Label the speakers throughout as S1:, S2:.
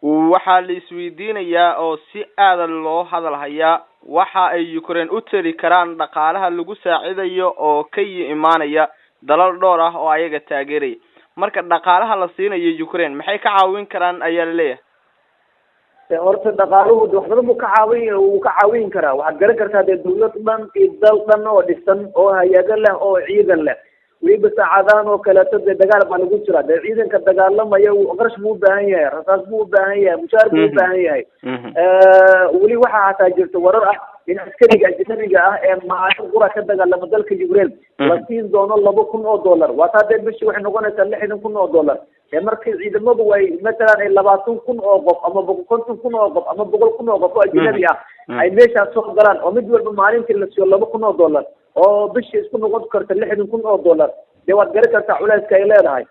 S1: Waxaa la isweydiinayaa oo si aada loo hadal hayaa waxa ay Ukraine u tari karaan dhaqaalaha lagu saacidayo oo ka imaanaya dalal dhowr ah oo ayaga taageeraya. Marka dhaqaalaha la siinayo Ukraine maxay ka caawin karaan ayaa laleeyahay?
S2: Horta dhaqaaluhu wax badan buu ka caawin, wuu ka caawin karaa. Waxaad garan kartaa dee dawlad dhan iyo dal dhan oo dhisan oo hay-ado leh oo ciidan leh, weliba saacadahan oo kaleeto dee dagaal baa lagu jiraa. Dee ciidanka dagaalamaya qarash buu ubaahan yahay, rasaas buu ubaahan yahay, mushaar buu ubaahan yahay. Weli waxaa hataa jirta warar ah in askariga ajnabiga ah ee maalin qura ka dagaalama dalka Ukraine la siin doono $2,000. Waa taa dee bishii waxay noqonaysaa $60,000. Ee markii ciidamadu ay matalan ay 20,000 oo qof ama 50,000 oo qof ama 100,000 oo qof oo ajnabi ah ay meeshaas soo galaan, oo mid walba maalintii la siiyo $2,000 oo bishii isku noqon karta $60,000, dee waad garan kartaa culayska ay leedahay.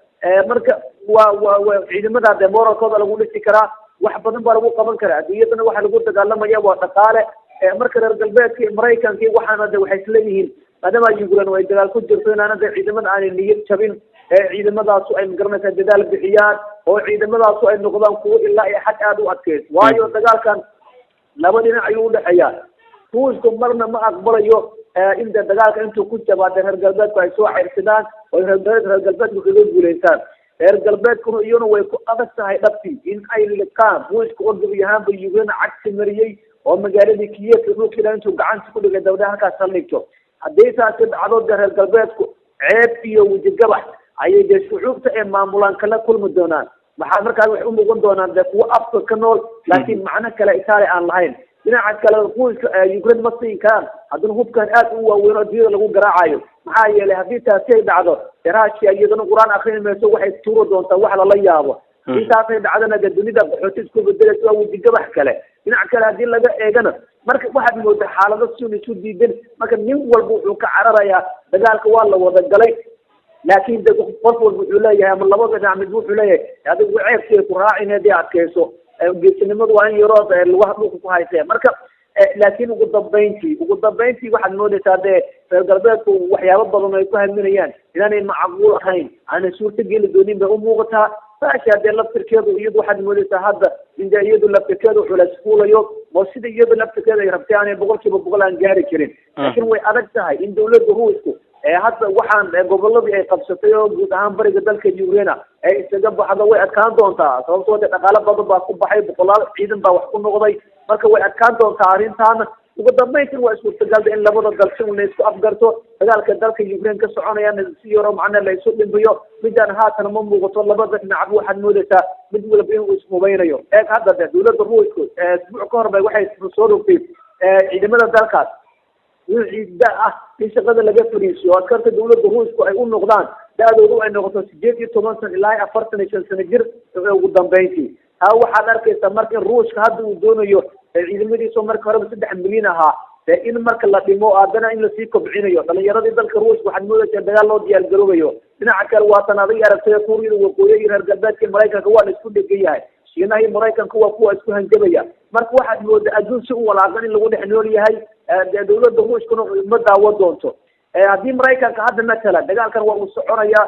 S2: Marka wa ciidamada dee moralkooda lagu dhisi karaa, wax badan baa lagu qaban karaa. Adduunyadana waxa lagu dagaalamaya waa dhaqaale. Marka reer galbeedka iyo Maraykanka iyo waxaana de waxay isleeyihiin, maadaama Ukraine ay dagaal ku jirto, inaana de ciidamada aanay niyad jabin, ee ciidamadaasu ay magaranaysaa dadaal bixiyaan oo ciidamadaasu ay noqdaan kuwo ilaa iyo xad aada u adkeyso, waayo dagaalkan laba dhinac ayuu udhexeeyaa. Ruushku marna ma aqbalayo in de dagaalka intuu ku jabaa dee reer galbeedku ay soo ceyrsadaan oo reer galbeedku kaga guulaystaan. Reer galbeedkuna iyana way ku adag tahay dhabtii in ay liqaan Ruushka oo gebi ahaanba Ukraine cagsi mariyey oo magaaladii Kiev dhulkiina intuu gacanta ku dhigay dabadhe halkaas saldhigto. Haddii taasi dhacdo, dee reer galbeedku ceeb iyo wejigabax ayay dee shucuubta ee maamulaan kala kulmi doonaan. Waxaa markaas waxay umuuqan doonaan dee kuwo afka ka nool, laakiin macno kale itaali aan lahayn. Dhinaca kale, Ruushka Ukraine ma siin karaan haddana hubkan aad u waaweyn oo adduunyada lagu garaacayo. Maxaa yeelay, haddii taasi ay dhacdo, dee Russia iyadana Qur-aan akrin mayso, waxay tuuri doontaa wax lala yaabo. Haddii taasay dhacdana, dee dunida qaxooti isku bedelaysa, waa wejigabax kale. Dhinac kale haddii laga eegana, marka waxaad moodaa xaalado sun isu diidan. Marka nin walba wuxuu ka cararayaa dagaalka waa la wada galay, laakin de qof walba wuxuu leeyahay, ama labada dhinac mid wuxuu leeyahay, adigu ceebkii ku raacin hadii adkeyso, geesinimadu waa in yaroo lugaha dhulka ku haysee. Marka laakiin ugu dambeyntii waxaad moodaysaa dee reer galbeedku waxyaabo badan ay ku haminayaan inaanay macquul ahayn, aanay suurta geli doonin bay umuuqataa. Russia dee laftirkeedu iyadu waxaad moodaysaa hadda in dee iyadu laftirkeedu culays fuulayo oo sida iyadu laftirkeedu ay rabtay aanay 100% aan gaari karin. Laakiin way adag tahay in dawladda Ruushku hadda waxaan goboladii ay qabsatay oo guud ahaan bariga dalka Ukraine ay isaga baxdo. Way adkaan doontaa, sababtoo de dhaqaalo badan baa ku baxay, boqolaal ciidan baa wax ku noqday. Marka way adkaan doontaa arrintaana. Ugu dambeyntin waa suurtagalda in labada dal si un la isku afgarto, dagaalka dalka Ukraine ka soconayana si yaro macna la isu dhimbiyo. Midaan haatan ma muuqato, labada dhinacba waxaad moodaysaa mid walba inuu ishubaynayo. Eeg hadda de dawladda Ruushku isbuuc ka hor bay waxay soo rogtay ciidamada dalkaas wixii da ah in shaqada laga fariisiyo, askarta dawladda Ruushku ay u noqdaan da-doodu ay noqoto 18 sano ilaa 45 sano jir ugu dambeyntii. Taa waxaad arkaysaa marka in Ruushka hadda uu doonayo ciidamadiisoo marka horeba 3 milyan ahaa dee in marka la dhimo, haddana in lasii kobcinayo dhalinyaradii dalka Ruushka. Waxaad moodaysaa dagaal loo diyaar garoobayo. Dhinaca kale, waatan adig aragtay Kuuriyada Waqooyi iyo reer galbeedka, Maraykanka waa la isku dhegan yahay, Shiinaha iyo Maraykanka waa kuwa isku hanjabaya. Marka waxaad moodaa adduun si u walaaqan in lagu dhex nool yahay. Dee dawladda Ruushkuna ma daawo doonto haddii Maraykanka hadda matalan dagaalkan waa uu soconaya.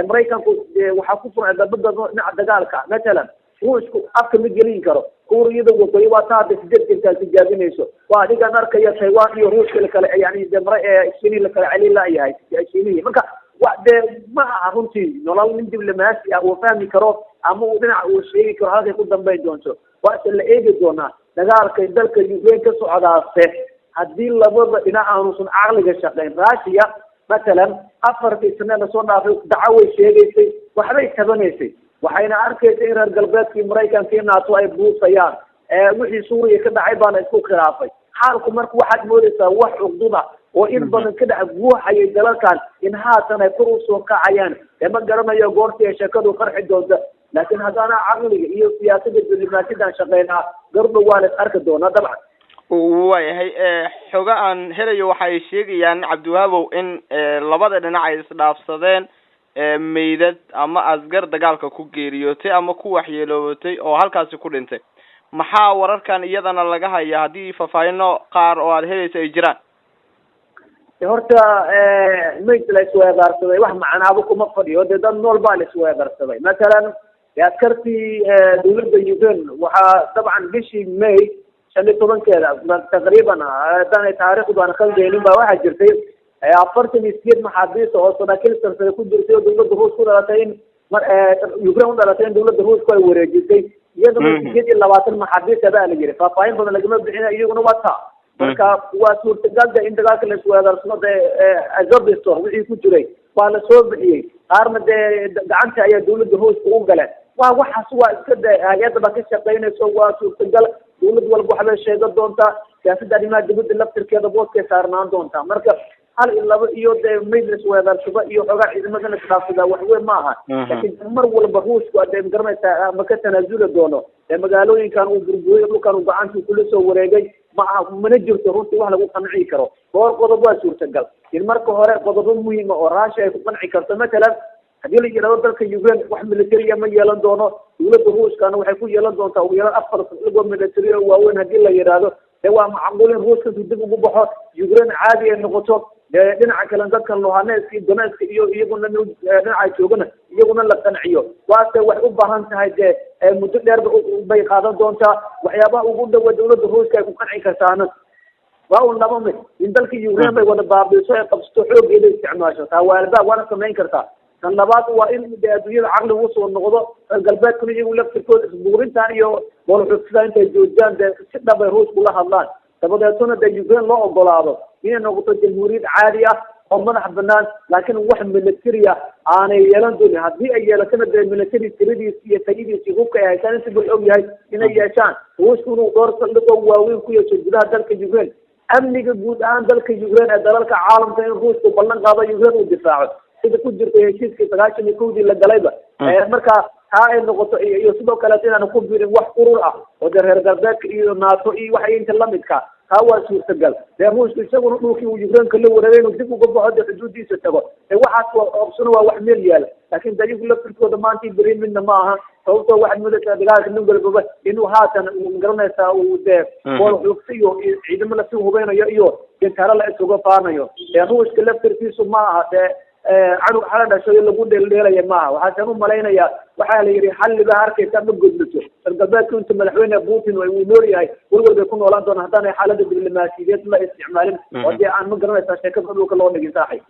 S2: Maraykanku waxaa ku furan dabada dhinaca dagaalka. Matalan Ruushku afka ma gelin karo Kuuriyada Waqooyi, waa ta hadda sideed gantaal tijaabinayso. Waa adigan arkaya Taiwan iyo Ruushka lakala, yani de mara Shiinihii lakala celin layahay Shiinihii. Marka wa dee ma aha runtii nolol nin diblomaasi ah uu fahmi karo ama uu dhinac uu sheegi karo halkay ku dambeyn doonto. Waa se la eegi doonaa dagaalka dalka Ukraine ka socdaase haddii labada dhinac aanusan caqliga shaqeyn. Russia matalan afartii sane lasoo dhaafay dacaway sheegaysay, waxbay tabanaysay, waxayna arkaysay in reer galbeedkii, Maraykanka iyo NATO ay buusayaan. Wixii Suuriya ka dhacay baana isku khilaafay xaalku. Marka waxaad moodaysaa wax cuqduda oo in badan ka dhex guuxayay dalalkan in haatan ay kor usoo kacayaan. Dee ma garanayo goortii ay sheekadu qarxi doonta, laakiin haddana caqliga iyo siyaasadda diblomaasiyadaan shaqeynaa gardhow waa la is arki doonaa dabcan.
S1: Waayahay, xoga aan helayo waxay sheegayaan, Cabdiwahaabow, in labada dhinac ay isdhaafsadeen meydad ama asgar dagaalka ku geeriyootay ama ku waxyeeloobatay oo halkaasi ku dhintay. Maxaa wararkan iyadana laga hayaa, haddii faahfaahino qaar oo aada helaysa ay jiraan?
S2: Horta mayd la isweedaarsaday wax macnaaba kuma fadhiyo. Dee dad nool baa la isweedarsaday matalan. Askartii dawladda Ukraine waxaa dabcan bishii May 15-keeda taqriiban, haddaan taariikhdu aan khaldeynin, baa waxaa jirtay 48 maxaabiista oo saraakiil sarsare ku jirtay oo dawladda Ruushka u dhalatay, in Ukraine u dhalatay, in dawladda Ruushku ay wareejisay. Iyaduna 28 maxaabiista baa la yiri, faahfaahin badan lagama bixina, iyaguna waa taa. Marka waa suurtagal de in dagaalka la isweedaarsano. Dee Azovstal wixii ku jiray waa lasoo bixiyey, qaarna dee gacanta ayaa dawladda Ruushka u galeen. Waa waxaas, waa iska de hay-adda baa ka shaqaynayso, waa suurtagal. Dawlad walba waxbay sheegan doontaa, siyaasadda arrimaha dibadda laftirkeeda booskay saarnaan doontaa. Marka hal iyo laba iyo dee mayd la isweedaarsado iyo xoogaa ciidamada la isdhaafsadaa waxweyn ma aha, laakiin mar walba Ruushku dee magaranaysaa ma ka tanaasuli doono dee magaalooyinkan uu burburiyay, dhulkan uu gacanta kula soo wareegay. Ma aha, mana jirto runtii wax lagu qanci karo. Dhowr qodob waa suurtagal in marka hore qodobo muhiima oo Russia ay ku qanci karto. Matalan, haddii la yidhahdo dalka Ukraine wax militariya ma yeelan doono, dawladda Ruushkana waxay ku yeelan doontaa ugu yaraan afar saldhig oo military oo waaweyn, haddii la yidhaahdo, dee waa macquul in Ruushka intuu dib ugu baxo, Ukraine caadi ay noqoto. Dee dhinaca kale dadkan Luhansk iyo Donetsk iyo iyaguna dhinaca joogana iyaguna la qanciyo. Waase waxay u baahan tahay dee muddo dheer bay qaadan doontaa. Waxyaabaha ugu dhowa dawladda Ruushka ay ku qanci kartaana waa un laba mid: in dalka Ukraine bay wada baabiiso, ay qabsato, xoogeeda isticmaasho, taa waa albaab, waana samayn kartaa. Tan labaad waa in de adduunyada caqligu usoo noqdo, reer galbeedkuna iyagu laftirkooda isbuurintan iyo boolxugsida intay joojiyaan, dee si dhab ay Ruushku la hadlaan, dabadeetuna dee Ukraine loo ogolaado inay noqoto jamhuuriyad caadi ah oo madax banaan, laakiin wax military ah aanay yeelan doonin. Haddii ay yeelatana dee military tiradiis iyo tayadiis iyo hubka ay haystaan inta bal og yahay inay yeeshaan. Ruushku inuu dhowr saldhig oo waaweyn ku yeesho gudaha dalka Ukraine, amniga guud ahaan dalka Ukraine ee dalalka caalamka in Ruushku ballan qaado Ukraine uu difaaco, sida ku jirta heshiiskii 91-dii la galayba. Marka taa ay noqoto, iyo sidoo kaleeto inaanu ku birin wax urur ah oo dee reer galbeedka iyo NATO iyo waxa inta lamidka, taa waa suurtagal. Dee Ruushku isaguna dhulkii uu Ukraineka la wareegay inuu dib uga baxo, dee xuduudiisa tago, dee waxaas waa option, waa wax meel yaala. Laakiin dayigu laftirkooda maanta beri midna ma aha, sababtoo waxaad moodaysaa dagaalka nin walbaba inuu haatan magaranaysaa uu dee bool xugsi iyo ciidamo lasii hubeynayo iyo gantaalo la isuga faanayo. Dee Ruushka laftirkiisu ma aha dee canug xala dhashay lagu dheeldheelaya maaha. Waxaasan u malaynayaa, waxaa la yidhi xalli baa arkaysa ma godlato. Reer galbeedku inta madaxweyne Putin uu nool yahay welwel bay ku noolaan doonaan haddaanay xaaladda diblomaasiyadeed la isticmaalin oo dee aan ma garanaysaa sheekada dhulka loo dhigin, saaxib.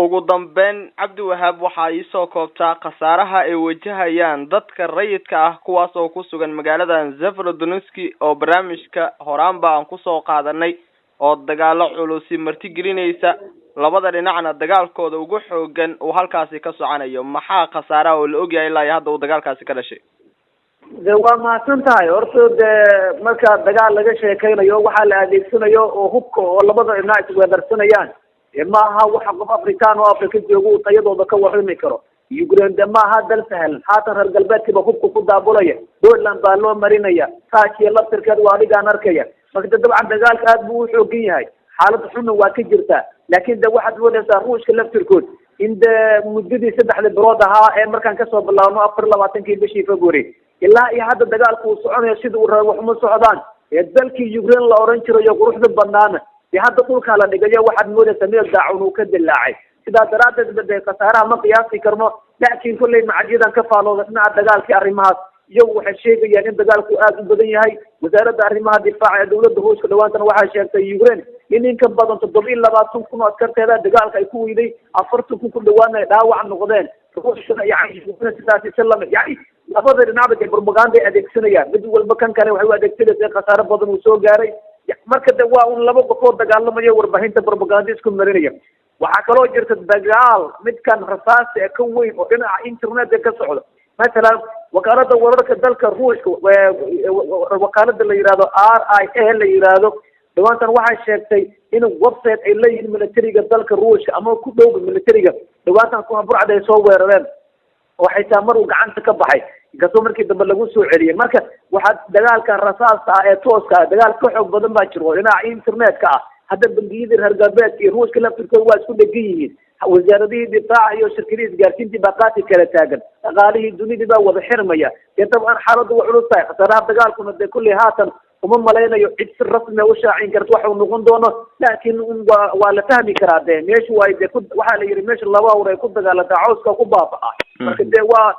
S1: Ugu dambeyn, Cabdiwahaab, waxaa iisoo koobtaa khasaaraha ay wajahayaan dadka rayidka ah, kuwaas oo ku sugan magaalada Severodonetsk oo barnaamijka horaanba aan kusoo qaadanay, oo dagaalo culusi martigelinaysa, labada dhinacna dagaalkooda ugu xoogan uu halkaasi ka soconayo. Maxaa khasaaraha oo la ogyahay ilaa iyo hadda uu dagaalkaasi ka dhashay?
S2: De waa mahadsan tahay. Horta dee marka dagaal laga sheekeynayo, waxaa la adeegsanayo oo hubka oo labada dhinac isweedarsanayaan ma aha waxa qof Afrikaan oo Afrika jooga uu tayadooda ka warrami karo. Ukraine de maaha dal sahlan. Haatan reer galbeedkiiba hubka ku daabulaya, Poland baa loo marinaya, Russia laftirkeed waa adigaan arkaya. Marka de dabcan dagaalka aad buu u xoogan yahay, xaalad xunna waa ka jirtaa. Laakiin de waxaad moodaysaa Ruushka laftirkood in de muddadii 3da bilood ahaa ee markaan kasoo bilaabno 24-kii bishii February ilaa iyo hadda dagaalku uu soconayo, sida uu raba waxuma socdaan. Ee dalkii Ukraine la oran jirayo quruxda badnaana dee hadda dhulkaa la dhigayo, waxaad moodaysaa meel daacun uu ka dilaacay. Sidaa daraaddeed ba dee khasaaraha ma qiyaasi karno, laakiin kolley macadyadan ka faalooda dhinaca dagaalkii arrimahaas iyagu waxay sheegayaan in dagaalku aada u badan yahay. Wasaaradda arrimaha difaaca ee dawladda Ruushka dhawaantana waxay sheegtay Ukraine in ka badan 27,000 oo askarteeda dagaalka ay ku weyday, 40,000 ku dhawaana ay dhaawac noqdeen. Ruushkana yani sidaasi si lamid, yani labada dhinacba dee propaganda ay adeegsanayaan, mid walba kan kale waxay u adeegsanaysa in khasaaro badan uu soo gaaray. Marka de waa un laba qof oo dagaalamayo, warbaahinta propaganda isku marinaya. Waxaa kaloo jirta dagaal midkan rasaasta ee ka weyn oo dhinaca internetka ka socda. Masalan, wakaalada wararka dalka Ruushka, wakaalada la yihahdo RIA la yihahdo, dhawaantan waxay sheegtay in website ay leeyihiin militariga dalka Ruushka ama ku dhowga militariga dhawaantan kuwa burcad ay soo weerareen, oo xitaa mar uu gacanta ka baxay, inkastoo markii dambe lagu soo celiyay. Marka waxaa dagaalka rasaasta ah ee tooska ah, dagaal ka xoog badan baa jiro oo dhinaca internetka ah. Hadda bangiyadii reer galbeedka iyo Ruushka laftirkooda waa isku dhegan yihiin, wasaaradihii difaaca iyo shirkadihii isgaarsiintii baa qaati kala taagan, dhaqaalihii dunidii baa wada xirmaya. Dee dabcan xaaladdu waa culus tahay. Khasaaraha dagaalkuna dee kulley haatan uma malaynayo cid si rasmi u shaacin karta waxa uu noqon doono, laakiin waa la fahmi karaa. Dee meeshu way dee ku waxaa la yidhi meesha laba awr ay ku dagaalataa cawska ku baaba'a. Marka dee waa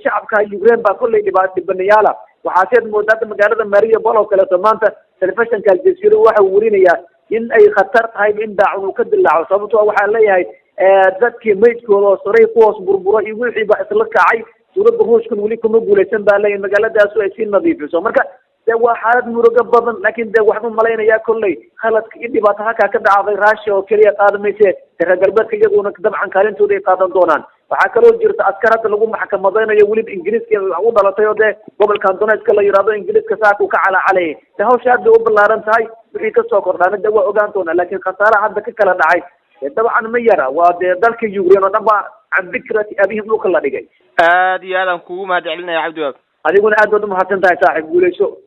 S2: shacabka Ukraine baa kollay dhibanayaala. Waxaaseed moodaa hadda magaalada Mariupol oo kaleeto maanta telefishinka Aljazeera waxa uu werinayaa in ay khatar tahay in daacun uu ka dilaaco, sababtoo waxaa leeyahay dadkii maydkooda oo saray ku hoos burburo iyo wixii baa isla kacay. Dowladda Ruushkan weli kuma guuleysan baa leeyahay magaaladaasu ay sii nadiifiso. Marka de waa xaalad murugo badan, laakiin de waxaan umalaynayaa kolley khaladka iyo dhibaato halkaa ka dhacday Russia oo keliya qaadi mayse, de reer galbeedka iyaguna dabcan kaalintooda ay qaadan doonaan. Waxaa kaloo jirta askar hadda lagu maxkamadaynayo, weliba Ingiriiska u dhalatay oo dee gobolkan Donetska la yidhahdo Ingiriiska saaka uu ka calaacalayay. De hawsha aad bay u ballaaran tahay, wixii kasoo kordhaana de waa ogaan doonaa, laakiin khasaaraha hadda ka kala dhacay de dabcan ma yara. Waa dee dalka Ukraine oo dhan baa can bikrati abihim dhulka la dhigay.
S1: Aad iyo aad aan kugu mahad celinaya, Cabdiwahaab.
S2: Adiguna aad baad umahadsan tahay, saaxiib, guuleyso.